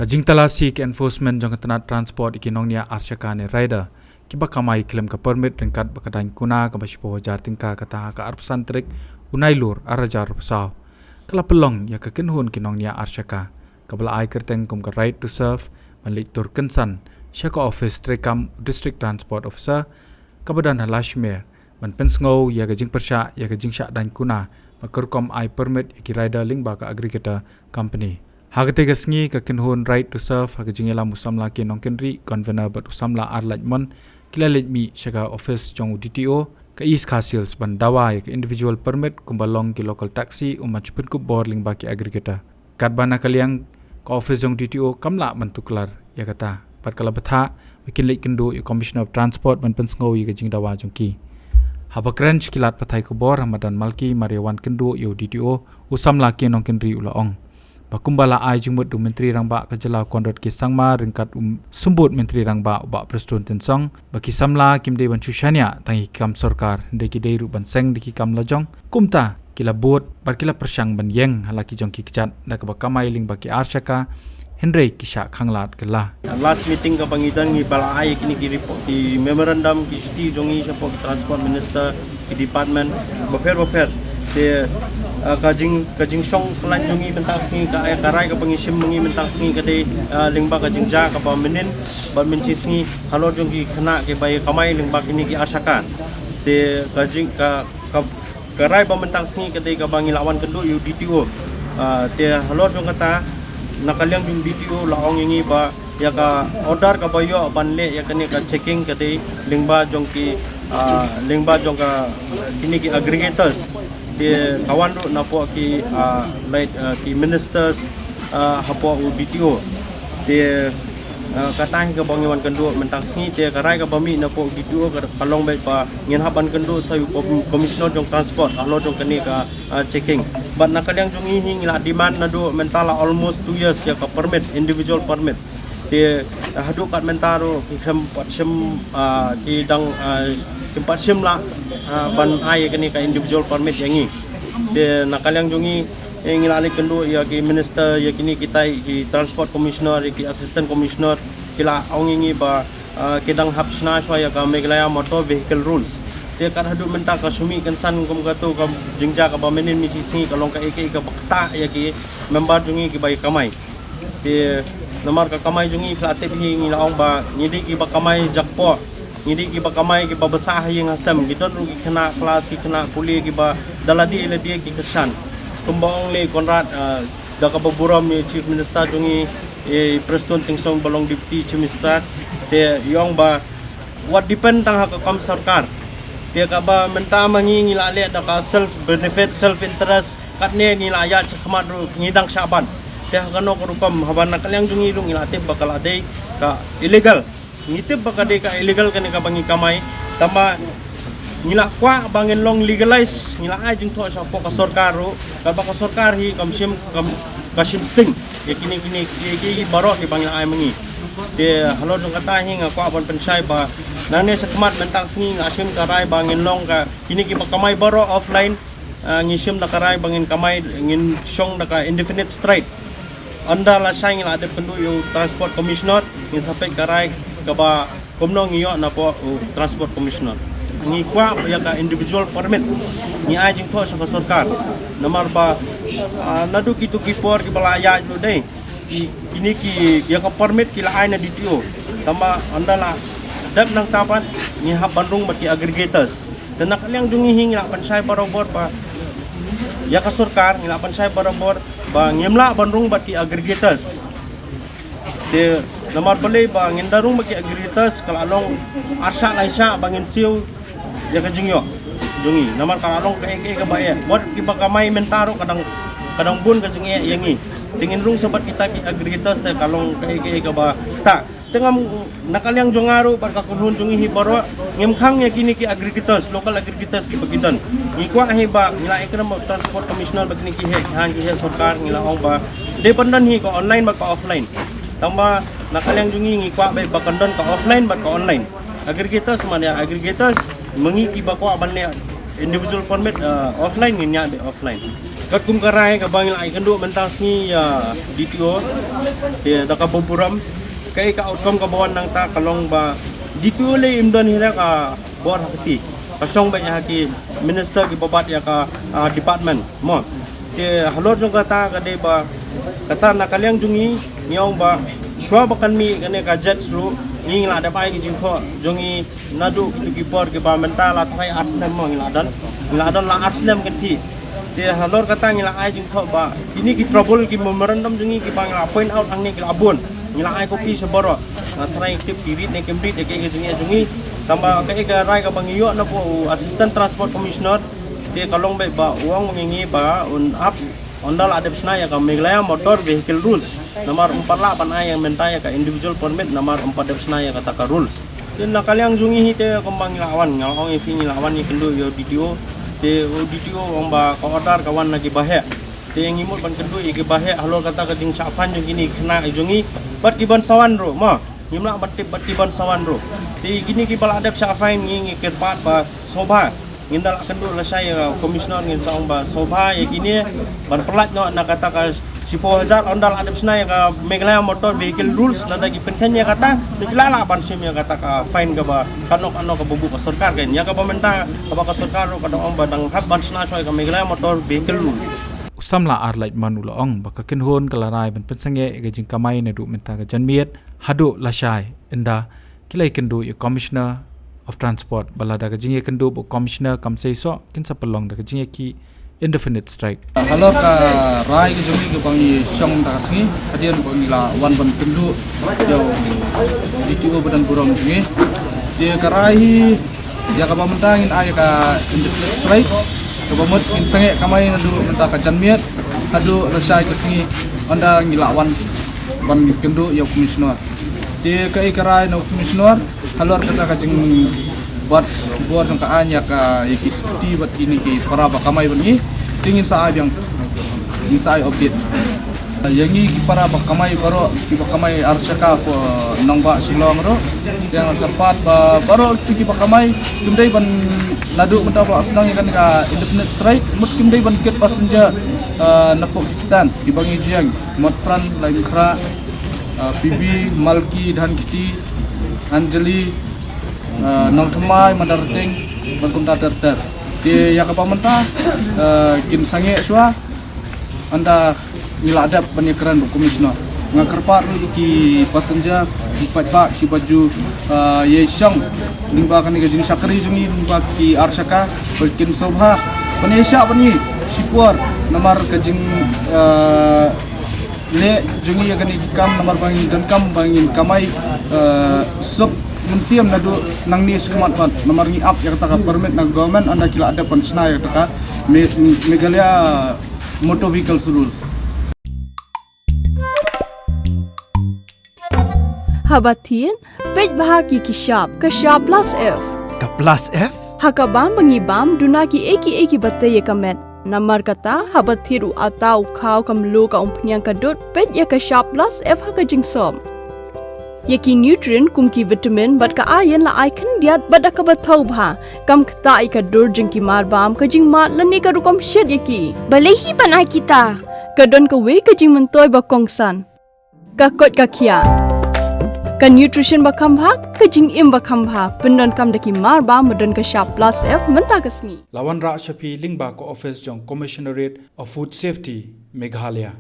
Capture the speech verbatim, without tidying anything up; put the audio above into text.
Jingtalasi ka enforcement jong ka tnat transport ïa ki nongñiah arshaka ne rider kiba kamai khlem ka permit ryngkat bad ka daiñ kuna kaba shiphew hajar tyngka kata ha ka arphew san tarik u Nailur arhajar arphew saw ka la pynlong ïa ka kynhun ki nongñiah arshaka kaba la ai kyrteng kum ka Right to Serve ban leit tur kynsan sha ka office treikam u District Transport Officer kaba don ha Lashmer ban pynsngew ïa ka jingpyrshah ïa ka jingshah daiñ kuna bad ka rukom ai permit ïa ki rider lyngba ka aggregator company. Ha katei ka sngi ka kynhun Right to Serve ha ka jingïalam u samla K Nongkynrih, Convener bad u samla R Lait Mon ki la leit mih sha ka office jong u D T O ka East Khasi Hills ban dawa ïa ka individual permit kumba long ki local taxi, um ban shu pynkup bor lyngba ki aggregator. Katba na ka liang ka office jong D T O kam lah ban tuklar ïa kata bad ka la bthah ba kin leit kynduh ïa u Commissioner of Transport ban pynsngew ïa ka jingdawa jong ki. Haba kren sha ki lad pathai khubor ha madan Malki mar ïa wan kynduh ïa u D T O, u samla K Nongkynrih u la ong ba kumba la ai jingmut da u Myntri Rangbah ka jylla u Conrad K Sangma ryngkat u Symbud Myntri Rangbah u Bah Prestone Tynsong ba ki samla kim dei ban shu shaniah tang ïa ki kam sorkar, hynrei ki dei ruh ban seng da ki kam lajong. Kumta ki la bud bad ki la pyrshang ban ïeng ha la ki jong ki kjat da kaba kamai lyngba ki arshaka, hynrei ki shah khanglad kylla. Last meeting kaba ngi don ngi ba la ai kine ki report, ki memorandum, ki shithi jong ngi shapoh ki Transport Minister, ki department bapher bapher. Te, ah, ka jing, ka jingshong plan jong ngi mynta ka sngi, ka, eh, ka rai kaba ngi shim ma ngi mynta ka sngi ka dei, ah, lyngba ka jingjia kaba mynnin bad mynshisngi halor jong ki khynnah kiba ïa kamai lyngba kine ki arshaka. Te ka jing, ka, ka, ka rai ba mynta ka sngi ka dei kaba ngi la wan kynduh ïa u D T O. Ah, te halor jong kata na ka liang jong u D T O la ong ïa ngi ba ïa ka order kaba ïoh ban leh ïa kane ka checking ka dei lyngba jong ki, ah, lyngba jong ka kine ki aggregators. Te ka wan ruh napoh ki, ah, leit, ah, ki ministers, ah, hapoh u D T O. Te, ah, kata hi kaba ngi wan kynduh mynta ka sngi, te ka rai kaba mih napoh u D T O ka, ka long beit ba ngin hap ban kynduh sa ïa u com-, commissioner jong transport halor jong kane ka, ah, checking. Bad na ka liang jong ngi hi ngi la demand naduh mynta la almost two years ïa ka permit, individual permit. Te haduh kat mynta ruh ki khlem pat shim, ah, ki dang, ah, khlem pat shim lah, ah, ban ai ïa kane ka individual permit ïa ngi. Te na ka liang jong ngi, eh, ngi la leit kynduh ïa ki minister, ïa kine kitai ki transport commissioner, ïa ki assistant commissioner, ki la ong ïa ngi ba, ah, ki dang hap shna shuwa ïa ka Meghalaya Motor Vehicle Rules. Te kat haduh mynta ka shu mih kynsan kum kato ka jingjia kaba mynnin mynshisngi ka long kaei kaei kaba ktah ïa ki member jong ngi kiba ïa kamai. Te namar ka kamai jong ngi phi la tip hi ngi la ong ba ngi dei kiba kamai jakpoh. Ngi dei kiba kamai kiba bsa ha ïing ha sem, ngi don ruh ki khynnah klas, ki khynnah pule kiba da lade lade ki kyrshan. Kumba ong lei Conrad, ah, da kaba burom ïa u Chief Minister jong ngi, ïa i Prestone Tynsong ba long Deputy Chief Minister. Te i ong ba wat depend tang ha ka kam sorkar. Te kaba mynta ma ngi ngi la leh da ka self benefit, self interest, katne ngi la ïaid shakhmat ruh ngi dang shah ban. Te ha kano ka rukom haba na ka liang jong ngi ruh ngi la tip ba ka la dei ka illegal. Ngi tip ba ka dei ka illegal kane kaba ngi kamai. Tangba ngi la kwah ba ngin long legalize, ngi la ai jingthoh shapoh ka sorkar ruh. Katba ka sorkar hi kam shim, kam, ka shim sting ïa kine kine ki, ki, ki baroh kiba ngi la ai ma ngi. Te halor jong kata hi nga kwah ban pynshai ba nangne shakhmat mynta ka sngi nga shim ka rai ba ngin long ka kine kiba kamai baroh offline. Ah, ngi shim da ka rai ba ngin kamai, ngin shong da ka indefinite strike. Ynda lashai ngi la dep kynduh ïa u Transport Commissioner, ngin sa peit ka rai kaba kumno ngi ïoh napoh u Transport Commissioner. Ngi kwah ïa ka individual permit, ngi ai jingthoh sha ka sorkar. Namar ba, ah, naduh kito ki por kiba la ïaid ruh dei ki, kine ki, ïa ka permit ki la ai na D T O. Tangba ynda la dep nangta pat ngi hap ban rung bad ki aggregators. Te na ka liang jong ngi hi ngi la pynshai barabor ba ïa ka sorkar ngi la pynshai barabor ba ngim lah ban rung bad ki aggregators. Te namar balei ba ngin da rung bad ki aggregators ka la long arshah laishah ba ngin siew ïa ka jingïoh jong ngi. Namar ka la long kaei kaei kaba eh. Wat kiba kamai mynta ruh ka dang, ka dang bun ka jingeh ïa ngi. Te ngin rung sa bad kita ki aggregators te ka long kaei kaei kaba ta. Te ngam, na ka liang jong nga ruh bad ka kynhun jong ngi hi baroh ngim khang ïa kine ki aggregators, local aggregators kiba ki don. Ngi kwah hi ba ngi la ïakren bad Transport Commissioner bad kine ki heh, ha ki heh sorkar ngi la ong ba dei ban don hi ka online bad ka offline. Tangba na ka liang jong ngi ngi kwah ba, ba kan don ka offline bad ka online. Aggregators man ïa aggregators, ma ngi kiba kwah ban leh individual permit, eh, offline ngin ïa dei offline. Katkum ka rai kaba ngi la ai kynduh mynta sngi ïa D T O, te da kaba burom, kaei ka outcome kaba wan nangta ka long ba D T O lei im don hi da ka bor ha kti, ka shong beit ha ki minister kiba bat ïa ka, ah, department mo. Te halor jong kata ka dei ba kata na ka liang jong ngi ngi ong ba shuwa ba kan mih kane ka JADS ruh ngi la dep ai ki jingthoh jong ngi naduh kitu ki por kiba mynta la tharai ar snem mo ngi la don, ngi la don la ar snem kynthih. Te halor kata ngi la ai jingthoh ba kine ki trouble ki memorandum jong ngi kiba ngi la point out hangne ki la bun, ngi la ai copy sha baroh. Nga tharai tip ki rit ne kim rit ïa kaei ka jingeh jong ngi. Tangba kaei ka rai kaba ngi ïoh na u Assistant Transport Commissioner, te ka long beit ba u ong ma ngi ba un ap, ynda la dep shna ïa ka Meghalaya Motor Vehicle Rules, namar um pat lah ban ai ïa mynta ïa ka individual permit namar um pat dep shna ïa kata ka rules. Te na ka liang jong ngi hi te kumba ngi la wan, nga ong ïa phi ngi la wan ïakynduh ïa u D T O. Te u D T O u ong ba ka order ka wan na kiba heh. Te ngi mut ban kynduh ïa kiba heh halor kata ka jingshah fine jong kine ki khynnah jong ngi bad ki ban sa wan ruh mo. Ngim lah ban tip bad ki ban sa wan ruh. Te kine kiba la dep shah fine ngi, ngi kyrpad ba sngewbha, ngin da la kynduh lashai ïa u Commissioner, ngin sa ong ba sngewbha ïa kine ban pyllait noh na kata ka shiphew hajar, ynda la dep shna ïa ka Meghalaya Motor Vehicle Rules, lada ki pynkheiñ ïa kata, to ki lah lah ban shim ïa kata ka fine kaba katno katno kaba buh ka sorkar. Kan ïa kaba mynta kaba ka sorkar ruh ka dang ong ba dang hap ban shna shuwa ïa ka Meghalaya Motor Vehicle Rules. U samla Arlaitman u la ong ba ka kynhun ka la rai ban pynsangeh ïa ka jingkamai naduh mynta ka janmiet haduh lashai, ynda ki la ïakynduh ïa u Commissioner of Transport, ba lada ka jingïakynduh bad u Commissioner kam seisoh, kin sa pynlong da ka jingïakhih indefinite strike. Halor ka rai ka jong ngi kaba ngi shong mynta ka sngi, hadien ba ngi la wan ban kynduh ïa u D T O ba don burom jong ngi. Te ka rai hi, ïa kaba mynta ngin ai ïa ka indefinite strike, kaba mut ngin sangeh kamai naduh mynta ka janmiet haduh lashai ka sngi, ynda ngi la wan ban kynduh ïa u Commissioner. Te kaei ka rai na u Commissioner halor kata ka jingbat bor jong ka aiñ ïa ka, ïa ki security bad kine ki para ba kamai ban ngi, te ngin sa ai biang, ngin sa ai update. Ïa ngi ki para ba kamai baroh kiba kamai ar shaka pdeng nongbah Shillong ruh, te nga kyrpad ba baroh kiba kamai kim dei ban, naduh mynta ba la sdang ïa kane ka indefinite strike, mut kim dei ban kit passenger, eh, napoh ki stand kiba ngi ju ïeng, Motphran, Laitumkhrah, eh, P B, Malki, Dhankheti, Anjali, eh, Nongthymmai, Madarting bad kumta ter ter. Te ïa kaba mynta, eh, kin sangeh shuwa ynda ngi la dep ban ïakren bad u Commissioner. Nga kyrpad ruh ïa ki passenger, ki paidbah kiba ju, eh, ïashong lyngba kane ka jingshakri jong ngi lyngba ki ar shaka, ba kin sngewbha ban ïaishah bad ngi shipor, namar ka jing, eh, leh jong ngi ïa kane ki kam namar ba ngi donkam ba ngin kamai, eh, suk mynsiem naduh nangne shakhmat pat, namar ngi ap ïa kata ka permit na government ynda ki la dep ban shna ïa kata ka Me-, Meghalaya Motor Vehicles Rules. Haba thied, peit bha ïa ki shap, ka shap plus F. Ka plus F? Ha ka bam ba ngi bam, duna kiei kiei kiba tei ïa ka met. Namar kata, haba thied u atta, u khaw, ka mluh, ka umphniang, ka dud, peit ïa ka shap plus F ha ka jingsop. Ïa ki nutrient kum ki vitamin bad ka iron la ai khyndiat bad da kaba thaw bha. Kam ktah ïa ka dur jong ki mar bam, ka jingmad lane ka rukom shet ïa ki. Balei hi ban ai kita? Ka don kawei ka jingmyntoi ba kongsan. Ka koit ka khiah. Ka nutrition ba kham bha, ka jingim ba kham bha. Pyndonkam da ki mar bam ba don ka shap plus F mynta ka sngi. La wanrah sha phi lyngba ka office jong Commissionerate of Food Safety, Meghalaya.